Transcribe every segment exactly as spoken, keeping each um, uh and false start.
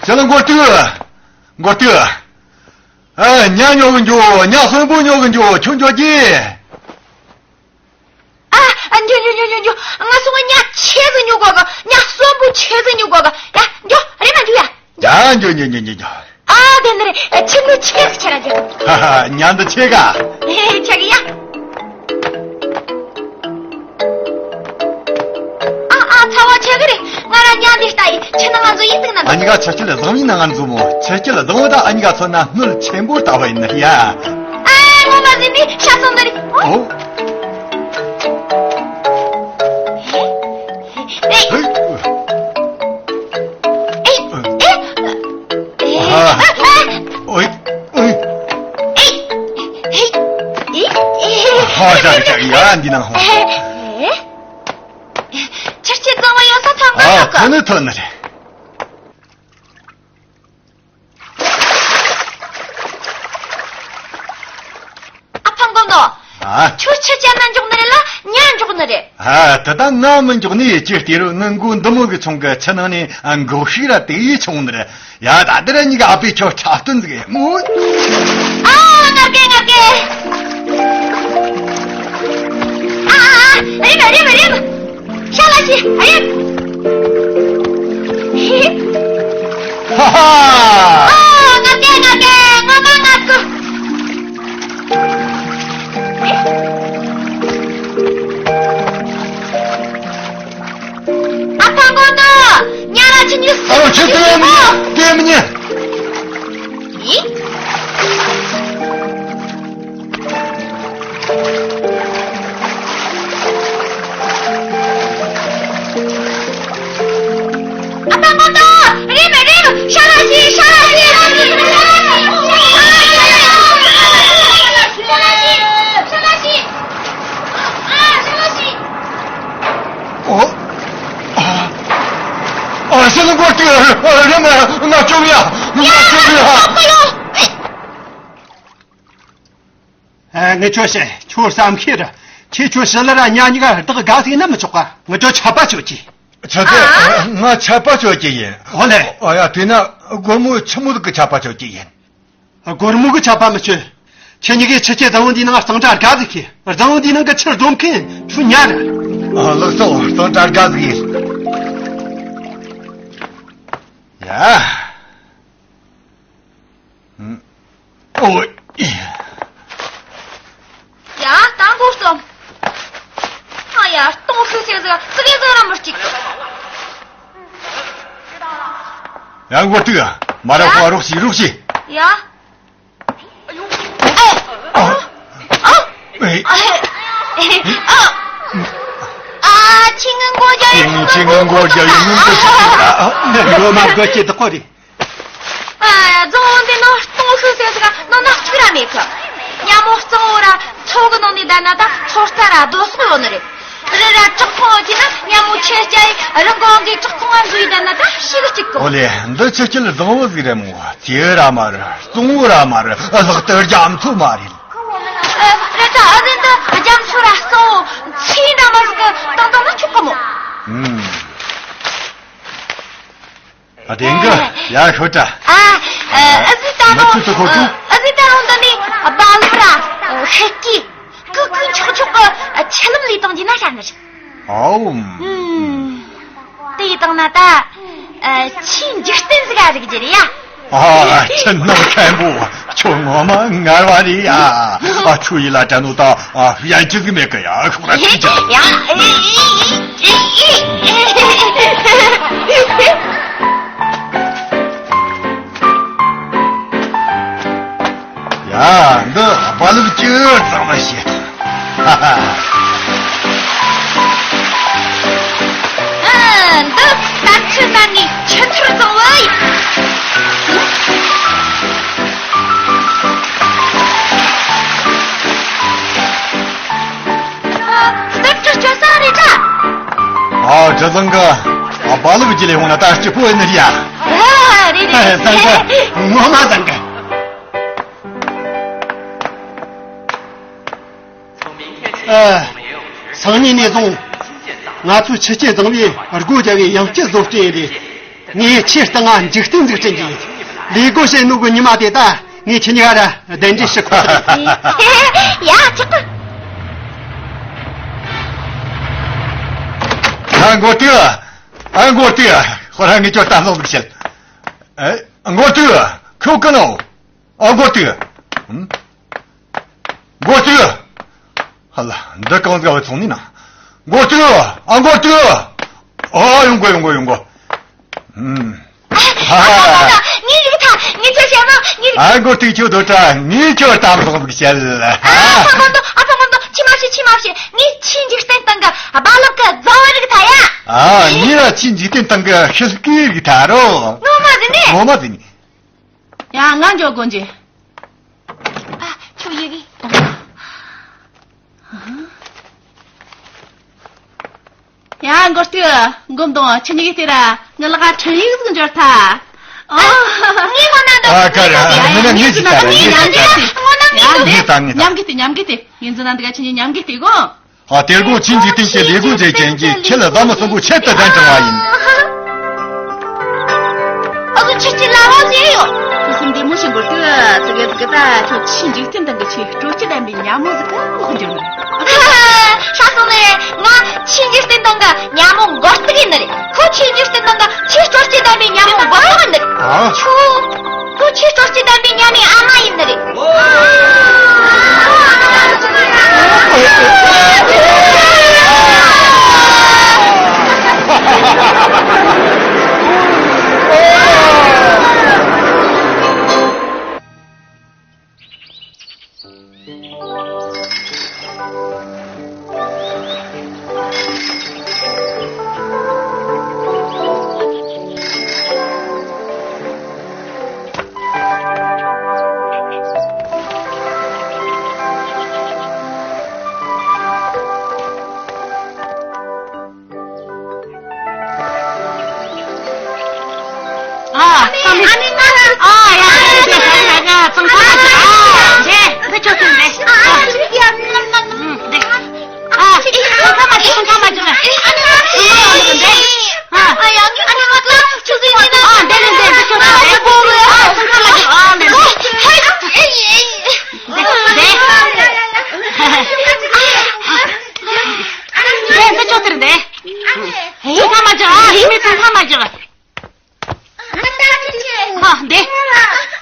དེ་ལ་མགོ་ཏུ། མགོ་ཏུ། ཨ། ཉ་ཉོ་གི་འགྱོ། ཉ་གསོན་པོ་ཉོ་གི་འགྱོ། ཁྱོད་འགྱོ་རྒྱུ། ཨ། ཨ། འགྱོ་འགྱོ་འགྱོ་འགྱོ་འགྱོ། ང་སོང་ང་ཉ་ཆེ་ཟིག་ཉོ་དགོས་གི། ཉ་གསོན་པོ་ཆེ་ཟིག་ཉོ་དགོས་གི། ཡ། འགྱོ། རེམ་མ་འགྱོ་ཡ། ཡ། འགྱོ་འགྱོ་འགྱོ་འགྱོ་འགྱོ། ཨ། དེ་ནི་རེད། ཁྱི་ངོ་ཆེ་ཟིག་ཁྱེར་ར་འགྱོ། ཧ་ཧ། ཉ་འདི་ཆེ་ག། ཧེ་ཧེ། ཆེ་གི་ཡ། ཨ་ཨ། ཚ་བ་ཆེ་གི་རེད། ང་རང་ཉ་འདི་ལྟ་ཡི། ཁྱི་ནང་ང་འཛུལ་ཡི་འདུག་ན། ཨ་ཉི་ག་ཆུ་སྐྱིད་བཟང་བོའི་ནང་ང་འཛུལ་མོ། ཆུ་སྐྱིད་བཟང་བོ་ད་ཨ་ཉི་ག་མཚོན་ན་སྣོད་ཆེན་པོ་ལྟ་བུ་ཡིན་ནི་ཡ། ཨ། ངོ་མ་ཟིན་ནི་ཤ་ཚོང་འདི་རེད། ཨོ། ཨེ། ཨེ། ཨེ། ཨེ། ཨ། ཨོའི། ཨོའི། ཧ། ཅག་ཅག་ཡ། འདི་ནང་ཧོ། ཁྱི་སྐྱིད་གཙང་མ་ཡོད་ས་ཐོན་ག་ཨ། ཡོད་གི། ཐོན་ནི་ཐོན་ནི་རེད། ཨ་ཕ་མགོ་ནོ། ཨ། ཁྱོད་ཆུ་རྐྱལ་ན་འཇོག་ནི་རེད་ལ་ཉ་འཇོག་ནི་རེད། ཨ། ད་ལྟ་ང་མི་འཇོག་ནི་ཡིན། ཅི་སྟེ་རུ་ངི་མགོ་འདི་མོ་གི་ཆུང་གི་ཆུ་ནང་ནས་མགོ་ཤིག་ར་དེ་ཡིས་ཆུང་ནི་རེད། ཡ། ད་འདི་ར་གཉིས་ཀ་ཨ་ཕས་ཁྱོད་འཁྲབ་སྟོན་ཟིག་ཡིན་མོ། ཨ། ང་རྒྱལ་ང་རྒྱལ། ཨ་ཨ་ཨ། རེམ་རེམ་རེམ། ཤ་ལ་ཤི། ཨ་ཡ། ཧ་ཧ། ཨ། ང་རྒྱལ་ང་རྒྱལ། ངོ་མ་ང་ཚོ། ཨ་ཕ་མགོ་ནོ། ཉ་ར་ཆི་ཉི་སི། ཨོ། ཆི་དེ་མི་ཉན། དེ་མི་ཉན། ཨི། ཨ་ཕ་མགོ་ནོ། རེམ་རེམ། ཤ་ལ་ཤི། ཤ་ལ་ཤི། ཤ་ལ་ཤི། ཤ་ལ་ཤི། ཨ། ཤ་ལ་ཤི། ཨོ། ཨ། ཨ། ཤི་ལ་མགོ་ཏུ། རེམ་མ་ང་བཅོམ་ཡ། ང་བཅོམ་ཡ། ཡ། ཨ། ངས་ཁྱོད་བཤད། ཁྱོད་བསམ་ཤེས་ར། ཁྱེད་ཁྱོད་ཞི་ལི་ར་ཉ་གཉིས་ཀ་བདག་དགའ་ཟིག་ན་མི་ཆོག་ག། ངས་ཁྱོད་ཆད་པ་གཅོད་ཀྱི། ཆད་པ། ཨ། ང་ཆད་པ་གཅོད་ཀྱི་ཡིན། ཨོ་ལེ། ཨ་ཡ། དེས་ན་སྒོར་མོ་ཆི་མོ་ཟིག་གི་ཆད་པ་གཅོད་ཀྱི་ཡིན། སྒོར་མོ་གི་ཆད་པ་མི་གཅོད། ཁྱེད་གཉིས་ཀས་ཆུ་སྐྱེས་བཟང་བོ་འདིའི་ནང་གཙང་སྦྲ་དགའ་ཟིག་གི། བཟང་བོ་འདིའི་ནང་གི་ཆུ་རྫོང་མཁན་ཁྱོད་ཉ་ར། ཨ། ལགས་སོ། གཙང་སྦྲ་དགའ་ཟིག་ཡིན། ཡ། ཨོ། ཡ། ད་མགོ་རྩོམ། ཨ་ཡ། སྟོང་ཤུགས་ཟེར་ཟིག་ཙི་གེ་ཟིག་ར་མི་གཅིག། ཡ། མགོ་ཏུ། མ་ར་ཧོ། རོགས་ཤིག། རོགས་ཤིག། ཡ། ཨ། ཨ། ཨ། ཨ། ཨ། ཁྱི་ངན་མགོ་རྒྱག་ཡིན། ཁྱི་ངན་མགོ་རྒྱག་ཡིན། ངན་པ་ཞིག་ཡིན། ཨ། ཨ། ངོ་མ་མགོ་སྐྱེས་དུ་ཁོ་རེད། ཨ། རྫོང་འདི་ནང་སྟོང་ཤུགས་ཟེར་ཟིག་ནོ་ནག་ཅིག་ར་མེད་གི། ཉ་མོ་གཙང་བོ་ར་མཚོ་གི་ནང་ནས་བསྡད་ན་ད་མཚོ་རྩྭ་ར་རྡོ་སོག་ཡོད་ནི་རེད། རི་ར་བྲག་ཁུང་ཡོད་དེ་ན་ཉ་མོ་ཆེ་སྐྱ་ཡི་རི་འགོང་གི་བྲག་ཁུང་ང་འཛུལ་ཡི་བསྡད་ན་ད་ཤི་གི་གཅིག་གི། ཨོ་ལེ། འདི་ཆུ་སྐྱེས་བཟང་བོ་ཟིག་རེད་མོ། ཙེ་ར་མ་རེད། གཙང་བོ་ར་མ་རེད། ལྷག་ཏུ་རྒྱ་མཚོ་མ་རེད། ཨ། རེད་ད། ཨ། ཟིན་ད་རྒྱ་མཚོ་ར་གཙང་བོ་ཚིག་འདྲ་མ་ཟིག་གི་བཏང་བཏང་ན་ཆོག་གི་མོ། ཨུམ། ཨ། དེང་གི་ཡ་ཤོད་དྲ། ཨ། ཨ། ཨ་ཟི་ད་རུང་། ཨ་ཟི་ད་རུང་འདི་ནི་རྦ་རླབས་ར་ཤེལ་གྱི་ཀུ་ཀུ་མཆོག་མཆོག་གི་ཆུ་ལམ་ལས་བཏང་རྒྱུ་ན་ཤ་ནི་རེད། ཨོ། ཨུམ། དེ་ཡི་བཏང་ན་ད་ཆེས་འཇིག་རྟེན་ཟིག་ག་རིག་རྒྱུ་རེད་ཡ། ཨ། ཁྱེད་ནང་མཁན་པོ་ཁྱོད་ངོ་མ་ངར་བ་རེད་ཡ། ཨ། ཁྱོད་ཡིད་ལ་དྲན་ནོ་ད། ཨ། ཡན་ཅི་ཟིག་མེད་གི་ཡ། ཤོག་ར་ཁྱི་ཅག། ཡ། ཡ། འདི་རྦ་རླབས་ཅི་གཙང་མ་ཞིག། ཧ་ཧ། ཨ། འདི་གཏམ་ཆུ་ནང་ནས་ཆུ་ཐུར་བཟང་བོ་ཡིན། ཨ། གཏམ་ཆུ་སྐྱོ་ས་རེད་ད། ཨ། གྲི་བཟང་གི། ཨ། རྦ་རླབས་ཀྱི་ལས་འོང་ན་ད་སྐྱིད་པོ་ཡིན་ནི་རེད་ཡ། ཨ། རེད་རེད། བཟང་གི། ངོ་མ་བཟང་གི། ཨ། སང་ཉིན་ནས་བཟུང་ང་ཚོའི་ཆུ་སྐྱེས་བཟང་བོས་སྒོ་བརྒྱབ་པའི་ཡང་སྐྱིད་བཟོ་སྐྲུན་རེད། ངས་ཁྱེད་སྟེང་ང་འཇིག་རྟེན་འཛུགས་སྐྲུན་གྱི་ལས་སྒོ་བྱེད་ནོ་གི་ཉི་མ་དེ་ད་ངས་ཁྱེད་གཉིས་ཀ་ར་གདན་འདྲེན་ཞུ་ཁོ་ཐག་རེད། ཡ་ཆག་གི། ཨ་མགོ་ཏུ། ཨ་མགོ་ཏུ། ཁོ་རང་ངས་ཁྱོད་ལྟ་ལོག་མི་བྱེད། ཨ་མགོ་ཏུ། ཁྱོད་ཀི་ནོ། ཨ་མགོ་ཏུ། ཨུམ། མགོ་ཏུ། ཧ་ལ། འདི་གང་ཟིག་བ་ཚོང་ནི་ན། མགོ་ཏུ། ཨ་མགོ་ཏུ། ཨ་ཡོང་གོ་ཡོང་གོ་ཡོང་གོ། ཨུམ། ཨ་ཧ་ཧ། ངའི་རིག་ཐ་ངའི་ཆོ་ཞེ་མ་ངའི་རིག་ཨ་མགོ་ཏུ་ཁྱོད་དོ་ཏྲ་ངའི་ཁྱོད་གཏམ་ལོག་མི་བཤད། ཨ་ཨ་ཕ་མགོ་ཏུ། ཨ་ཕ་མགོ་ཏུ། ཆི་མ་བྱེད། ཆི་མ་བྱེད། ངའི་ཆི་འཇིག་རྟེན་སྟེང་གི་རྦ་རླབས་གི་རྫ་བ་རིག་ཐ་ཡ། ཨ་ངའི་ར་ཆི་འཇིག་རྟེན་སྟེང་གི་ཤིལ་ཀི་རིག་ཐ་རོ། ངོ་མ་ཟིན་ནི། ངོ་མ་ཟིན་ནི། ཡ་ང་འཇོག་དགོན་གྱི། ཨ་ཁྱོད་ཡི་གེ། ཡ་མགོ་སྟོད་མགོ་མདུང་ཁྱེད་གཉིས་ཀྱི་སྟེང་ར་ངའི་ལག་ཁ་འཕྲིན་ཡིག་ཟིག་འབྱོར་ཐལ། ཨ་ངའི་ངོ་ན་འདུག་ཨ་ཀ་ར་ངའི་ནང་ངའི་ཅིག་ལྟ་ར་ངའི་ཅིག་ལྟ་ར། ངའི་ནང་ངའི་ངའི་ལྟ་ངའི་ལྟ། མཉམ་གི་སྟེ་མཉམ་གི་སྟེ་ངའི་འཛིན་ན་འདི་ག་ཁྱེད་གཉིས་མཉམ་གི་སྟེ་གོ། ཨ་དེར་དགོང་ཆིན་གྱི་སྟེང་གི་ལས་ཁུངས་མཛད་མཁན་གྱིས་ཁྱེད་ལ་བཟའ་མི་གསོན་པོ་ཆེད་དུ་གདན་དྲངས་པ་ཡིན། ཨ་ཁུ་ཁྱེད་ཀྱི་ལ་བ་ཟེར་ཡོད། ཁུ་སིམ་བདེ་མོ་ཞིག་འབུར་དུས་ཙི་གེ་ཙི་གེ་ད་ཁྱོད་ཆིན་འཇིག་རྟེན་སྟེང་གི་ཆེས་སྤྲོ་སྐྱིད་ལྡན་པའི་ཉ་མོ་ཟིག་གི་ངོ་འགྱུར་ནི། ཧྲ་སོང་ནས་ང་ཆིན་འཇིག་རྟེན་སྟེང་གི་ཉ་མོ་མགོ་སྟག་ཡིན་ནི་རེད། ཁོ་ཆིན་འཇིག་རྟེན་སྟེང་གི་ཆེས་སྤྲོ་སྐྱིད་ལྡན་པའི་ཉ་མོ་མགོ་སྟག་ཡིན་ནི་རེད། ཨ། ཁྱོད། ཁོ་ཆེས་སྤྲོ་སྐྱིད་ལྡན་པའི་ཉ་མའི་ཨ་མ་ཡིན་ནི་རེད། ཨ། ཨ་ནི་ང་ལ། ཨ་ཡ་ཡ་ཡ་ཡ་ཡ། ཚང་ཁ་མ་ཅི། ཨ་འདི་ཆོ་ཚོད་འདི། ཨ་འདི། ཨ་ཚང་ཁ་མ་ཅི། ཚང་ཁ་མ་ཅི་ལ། ཨ་ཡ་ཨ་ནི་ང་ཚོ་ཆུ་ཚོད་ཡིན་ན། ཨ་འདི་ནི་འདི་འདི་ཆོ་ཚོད་འདི། ཨ་ཚང་ཁ་མ་ཅི། ཨ་འདི་འདི། འདི་འདི། འདི་འདི་ཆོ་ཚོད་འདི། ཚང་ཁ་མ་ཅི། ཨ་ཚང་མ་ཚང་ཁ་མ་ཅི། ཨ་འདི།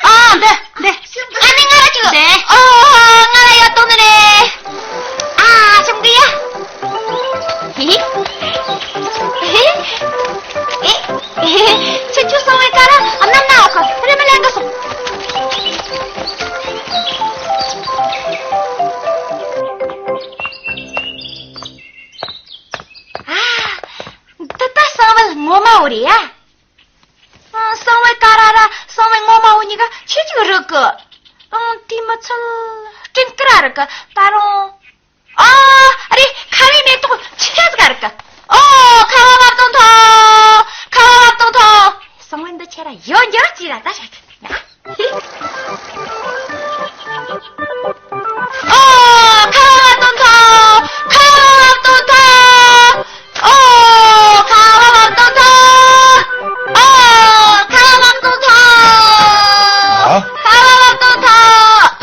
ཨ་འདི་འདི། ཨ་ནི་ང་ལ་ཅིག་འདི། ཨོ་ང་ལ་ཡོད་དོ་ནི་རེད། ཨ་ཆུང་གི་ཡ། ཧི་ཧི། ཧི་ཧི། ཁྱོད་ཁྱོད་སོང་བའི་ཀ་ར་ཨ་ནམ་ན་འོ་ཁ་རེ་མི་ལེན་གི་སོང་། ཨ་འདི་ད་སང་བལ་ངོ་མ་འོ་རེད་ཡ། ཨང་། གསང་བའི་ཀ་ར་ར་གསང་བའི་ངོ་མ་བོ་གཉིས་ཀ་ཆེ་ཆུང་རིག་གི། ཨང་། དེ་མི་ཚད་སྤྲིན་དཀར་ར་རིག་གི་ད་རུང་། ཨ་རེ་ཁ་བའི་མེ་ཏོག་ཆེ་ཟིག་རིག་གི། ཨོ་ཁ་བ་བབ་དང་ཐོ། ཁ་བ་བབ་དང་ཐོ། གསང་བའི་འདི་ཆེ་ར་ཡོད་འགྱུར་ཅི་ར་ད་ཤ་ཁ། ཨོ། ཁ་བ་བབ་དང་ཐོ། ཁ་བ་བབ་དང་ཐོ། ཨོ། ཁ་བ་བབ་དང་ཐོ། ཨོ། ཁ་བ་བབ་དང་ཐོ། ཨ། ཁ་བ་བབ་དང་ཐོ།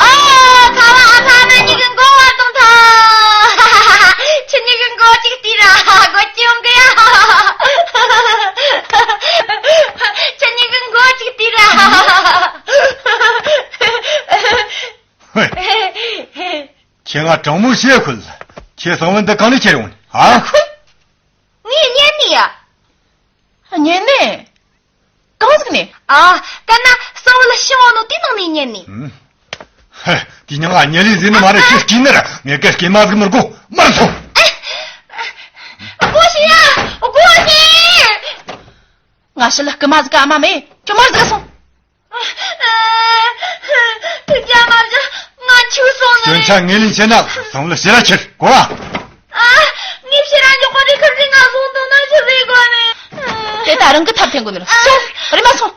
ཨོ། ཁ་བ་ཨ་ཕ་ང་གཉིས་ཀྱི་མགོ་བབ་དང་ཐོ། ཁྱེད་གཉིས་ཀྱི་མགོ་གཅིག་བལྟས་ར་མགོ་གཅིག་ཡོང་གི་ཡ། ཁྱེད་གཉིས་ཀྱི་མགོ་གཅིག་བལྟས་ར། ཧེ། ཁྱེད་ང་དྲང་མོ་བཤད་ཁུལ། ཁྱེད་གསང་བ་འདི་གང་ནས་ཁྱེར་ཡོང་ནས་ཨ། ཁུལ། ངས་རྙེད་ནི་ཡ། རྙེད་ནི། གང་ཟིག་ནས། ཨ། གན་ན་གསང་བ་ལ་ཤི་འོང་ནོ་དེ་ནང་ནས་རྙེད་ནི། ཨུམ། ཧེ། དེ་ཉང་ང་རྙེད་ལས་ཟིན་ནི་མ་རེད། ཁྱེད་སྐྱིད་ནི་ར་ངས་ཀ་སྐྱེ་མ་ཟིག་མི་དགོ་མར་སོང་། དགོ་ཤི་ཡ། དགོ་ཤི། ང་ཤི་ལ་རྐུ་མ་ཟིག་ག་ཨ་མ་མེད། ཁྱོད་མར་ཟིག་སོང་། ཐུགས་རྒྱལ་མ་བཞག་ང་ཁྱུག་སོང་ནི་སྐྱོན་ཆ་ངོས་ལེན་བྱས་ན་བསམ་བློ་ཞེ་དྲག་ཁྱེར་གོ་བ། ཨ། ངས་ཕྱིར་ར་མགྱོགས་པོ་རེ་ཁུར་ཟིག་ང་སོང་དོན་ན་ཕྱིར་རེ་དགོས་ནི། དེ་ད་རང་གི་ཐབས་འཐེན་དགོས་ནི་རེད། སོང་། རེམ་མ་སོང་།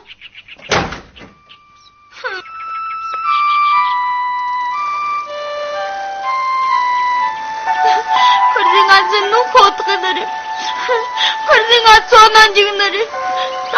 ཁུར་ཟིག་ང་འཛིན་ནོ་ཁོ་ཐག་ནི་རེད། ཁུར་ཟིག་ང་ཚོ་ན་འཇུག་ནི་རེད། ད་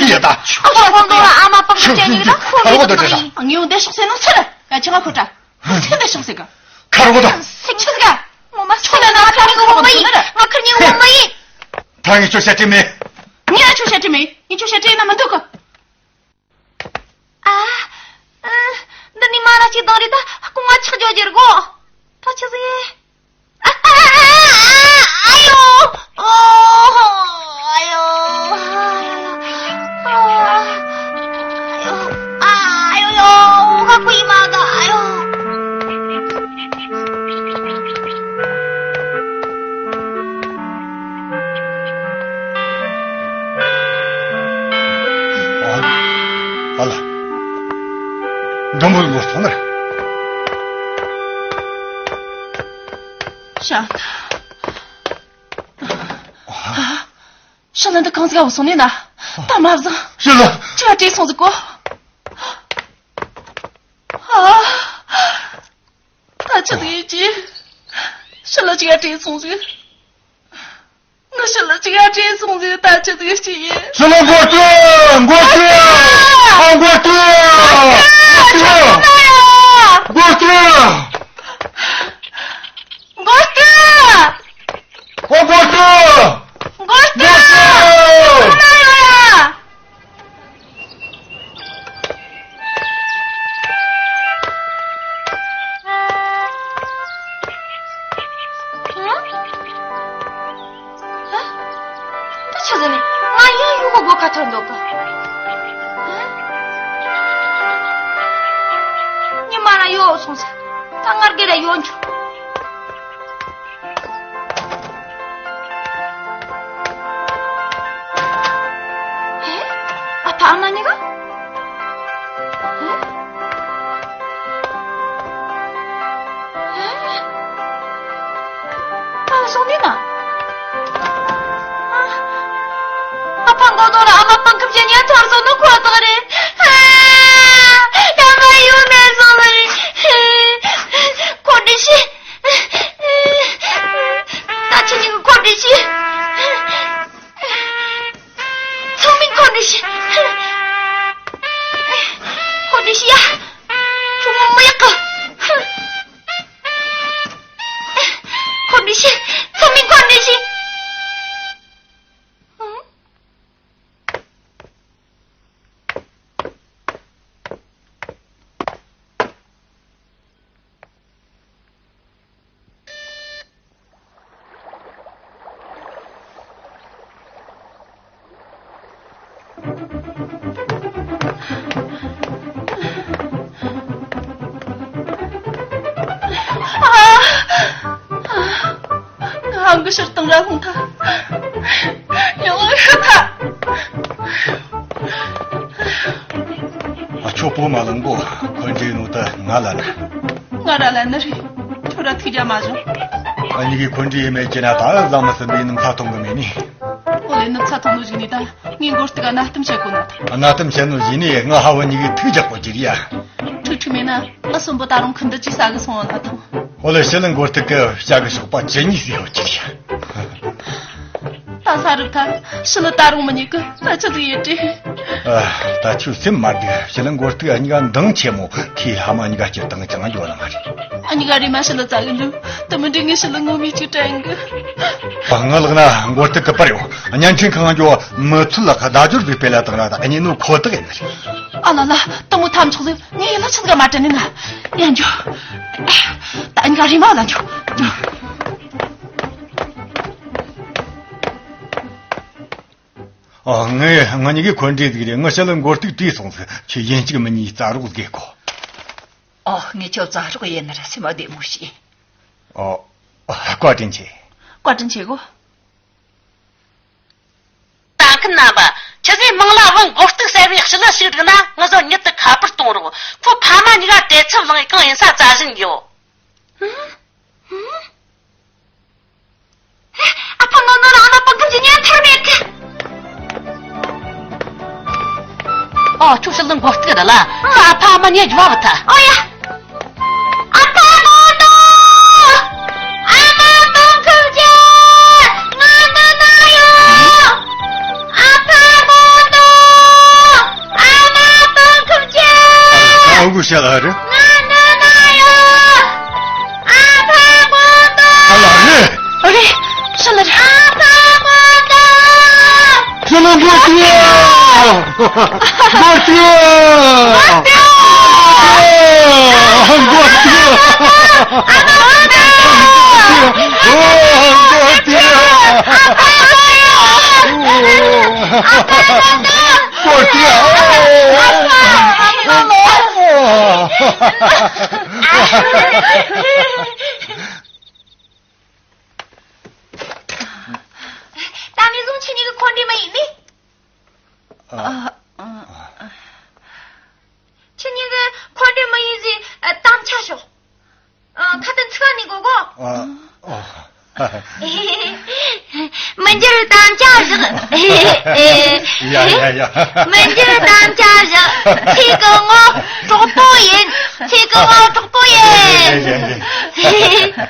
གི་ཡ་ད། ཨ་ཁོ་ཁོང་ཏོ་ལ་ཨ་མ་པང་ཏོ་ཅན་ཡིན་ད། ཁོ་ཁོ་ཏོ་ཅན། ངེའུ་འདི་ཤོག་སེ་ནོ་ཚེ་ལ་ཡ་ཆི་ང་ཁོ་ཏྲ། ཚེ་འདི་ཤོག་སེ་ག་ཁ་རོ་ད། སེ་ཆི་ཟིག་ག་མོ་མ་ཚོ་ལ་ན་ཁ་མི་གོ་མ་ ངས་ཁྱོད་བཤད་ཁྲིམས་མེད། ངས་ཁྱོད་བཤད་ཁྲིམས་མེད། ངས་ཁྱོད་བཤད་ཁྲིམས་ཡིན་ན་མི་འདུག་གི། ཨ། ཨ། འདི་ནས་མ་ར་གཅིག་བཏང་རེད། ད་རྐང་བ་ཆག་འཇོག་རྒྱུ་རེད་གོ། ད་ཆི་ཟིག་ཨ་ཡོ། ཨོ། ཨ་ཡོ། ཨ་ཡོ། ཨ་ཡོ་ཡོ། ཁ་ཁུ་ཡི་མ་ད། ཨ་ཡོ། ཨ་ལ། མགྲོན་པོ་ལོག་སོང་ན། ཤ། ཤ་ལ་འདི་གང་ཟིག་བུད་སོང་ནས་ན། ད་མ་བཟང་། ཤ་ལ། ཁྱོད་བྲོས་སོང་ཟིག་གོ། ཨ། ད་ཆི་ཟིག་ཡིན་གྱི། ཤི་ལ་ཅིག་ཡ་བྲོས་སོང་ཟིག་ངི་ཤི་ལ་ཅིག་ཡ་བྲོས་སོང་ཟིག་ད་ཆི་ཟིག་ཅི་ཡིན། ཤི་ལ་མགོ་བཏུ། མགོ་བཏུ། ཨ། མགོ་བཏུ། མགོ་བཏུ། མགོ་བཏུ། མགོ་བཏུ། ཨོ། མགོ་བཏུ། མགོ་བཏུ། མགོ་བཏུ། ཁྱོད་ན་ཡོད་ཡ། ད་ཆི་ཟེར་ནས་ང་ཡང་ཡུལ་གོ་དགོས་ཁ་ཐོན་འདུག་གི། ཉི་མ་ར་ཡོད་སོང་ཟེར། ད་ངར་གེ་ར་ཡོད་འགྱོ། ཨ་ཕ་ཨ་མ་གཉིས་ཀ། ཨ། ཨ། ཨ། སོང་དུས་ན། ཨ། ཨ་ཕ་མགོ་རྡོག་ལ་ཨ་མ་སྤང་ཁབ་བྱེད་ཉན་ཐོར་སོང་ནོ་ཁོ་ཐག་རེད། ཨ། ཡང་ང་ཡུལ་མེད་སོང་ནི་རེད། ཁོ་འདྲི་ཤི། ད་ཁྱེད་གཉིས་ཀྱི་ཁོ་འདྲི་ཤི། ཚང་མིན་ཁོ་འདྲི་ཤི། ཁོ་འདྲི་ཤི་ཡ། ཁྱོད་མོ་མི་ཡག་གི། ཁོ་འདྲི་ཤི། ཚང་མིན་ཁོ་འདྲི་ཤི། ང་ཧང་གི་ཕྱིར་བཏང་ར་ལྷུང་ཐལ། ཡང་ཨ་ཤི་ཐལ། ཨ། ཁྱོད་པོ་མ་ལང་གོ། འཁོན་འདྲེ་ནོ་ད་ང་ལ་ན། ང་ར་ལ་ནི་རེད། ཁྱོད་ར་ཐུགས་རྒྱ་མ་བཞུང་། ཨ་ཉི་གི་འཁོན་འདྲེ་ཡེ་མེད་ཀྱི་ན་ད་ཨ་ལ་མི་སྲིད་པའི་ནུབ་ཚ་ཐོང་གི་མེད་ནི། ཨོ་ལེ། ནུབ་ཚ་ཐོང་ནོ་ཞིག་ནི་ད་ངའི་མགོ་སྟིག་ག་ན་གཏམ་བཤད་གོ་ན་ད། ན་གཏམ་བཤད་ནོ་ཞིག་ནི་ང་ཧ་བ་ཉི་གི་ཐུགས་རྒྱག་གོ་ཀྱི་རེད་ཡ། ཁྲིག་ཁྲིག་མེད་ན་ང་གསོན་པོ་ད་རུང་ཁུ་འདི་ཅི་ཟ་གི་སོང་བ་ལ་ཐང་། ཨོ་ལེ། ཤི་ལ་མགོ་སྟིག་གི་བྱ་གི་ཞོགས་པ་ཇི་ཉིས་སི་ཡོད་ཀྱི་རེད་ཡ། ད་ས་རུབ་ཐལ། ཤི་ལ་ད་རུང་མི་ཉིད་ཀི་ད་ཆི་ཟིག་ཡེ་དྲི། ཨ། ད་ཁྱོད་སེམས་མ་སྡུག་ཤི་ལ་མགོ་སྟིག་ཨ་ཉི་ག་འདང་ཆེ་མོ་ཁོའི་ལྷ་མ་ཉི་ག་སྤྱིར་བཏང་ཅང་ཡོད་ལ་མ་རེད། ཨ་ཉི་ག་རེ་མ་ཤི་ལ་ཙ་གི་འདུག་དུ་མི་འདྲི་ངི་ཤི་ལ་ངོ་མི་ཅིག་དྲན་གི། ཨ། ང་ལག་ན་མགོ་སྟིག་གི་པར་ཡོད། བརྙན་འཕྲིན་ཁང་འགྱོ་མི་ཚུལ་ལ་ཁ་བརྡ་སྦྱོར་བའི་སྤེལ་ལ་དང་ར་ད་ཨ་ཉི་ནོ་ཁོ་ཐག་ཡིན་ནི་རེད། ཨ་ལ་ལ། དུ་མོ་ཐམ་ཆོག་ཟིག་ངས་ཡིན་ལ་ཆི་ཟིག་མ་དྲན་ནི་ན། ཡང་འགྱོ། ད་ཨ་ཉི་ག་རེ་མ་ལ་འགྱོ། ཨ། ངས་ང་གཉིས་ཀའི་འཁོན་འདྲེ་ཟིག་རེད། ངི་ཤི་ལ་མགོ་སྟིག་བྲོས་སོང་ཟིག་ཁྱོད་ཡིན་གཅིག་མིན་གཉིས་རྩ་རོགས་ཟིག་གོ། ཨོ། ངས་ཁྱོད་རྩ་རོགས་ཡེ་ནི་ར་སེམས་བདེ་མོ་བྱོས། ཨོ། བཀའ་དྲིན་ཆེ། བཀའ་དྲིན་ཆེ་གོ། ལྟ་མཁན་རྣམ་པ། ཆི་ཟིག་མང་ལ་བུ་མགོ་སྟིག་ཟེར་བའི་ཞི་ལི་ཞིག་བསྒྲིགས་ན་ང་ཚོ་མྱུར་དུ་ཁ་པར་གཏོང་རོགས། ཁོ་ཕ་མ་གཉིས་ཀ་བྲེལ་འཚུབ་ལངས་ཡི་གང་ཡིན་ས་བཙལ་བཞིན་ཡོད། ཨ་ཕ་ནོ་ནོ་རང་ལ་པང་ཁུར་གྱི་ཉན་ཐར་མེད་གི། ཨོ། ཁྱོད་ཞི་ལི་མགོ་སྟིག་རེད་ལ། ཨ་ཕ་མ་ཉེ་རྒྱུ་བ་བུ་ཐ། ཨོ་ཡ། ཨ་ཕ་ནོ་ནོ། ཨ་མ་པང་ཁུར་གྱི་ང་ནོ་ནོ་ཡོད། ཨ་ཕ་ནོ་ནོ། ཨ་མ་པང་ཁུར་གྱི། ཨ་གུ་ཤ་ལ་རེད། ང་ནོ་ནོ་ཡོད། ཨ་ཕ་མོ་ཏོ། ཨ་ལ་རེད། ཨོ་རེད། ཤི་ལ་རེད། ཨ་ཕ་མོ་ཏོ། ལ་འགོ་ཁྲིད། འགོ་ཁྲིད། འགོ་ཁྲིད། འགོ་ཁྲིད། ད་ནི་བཟུང་ཁྱེད་གཉིས་ཀྱི་ཁོང་འདྲིས་མ་ཡིན་ནི། ཨ། ཨ། ཁྱེད་གཉིས་ཀྱི་ཁོང་འདྲིས་མ་ཡིན་ཟེར་ཨ། དམ་བཅའ་ཞོག་ཨ། ཁ་ཏོན་ཚིག་ནི་གོ་གོ། ཨ། ཨ། མི་འགྱུར་དམ་བཅའ་བཞག་ཡ་ཡ་ཡ། མི་འགྱུར་དམ་བཅའ་བཞག་ཚིག་གི་ངོ་གྲོགས་པོ་ཡིན། ཚིག་གི་ངོ་གྲོགས་པོ་ཡིན། ཡ་ཡ་ཡ་ཡ།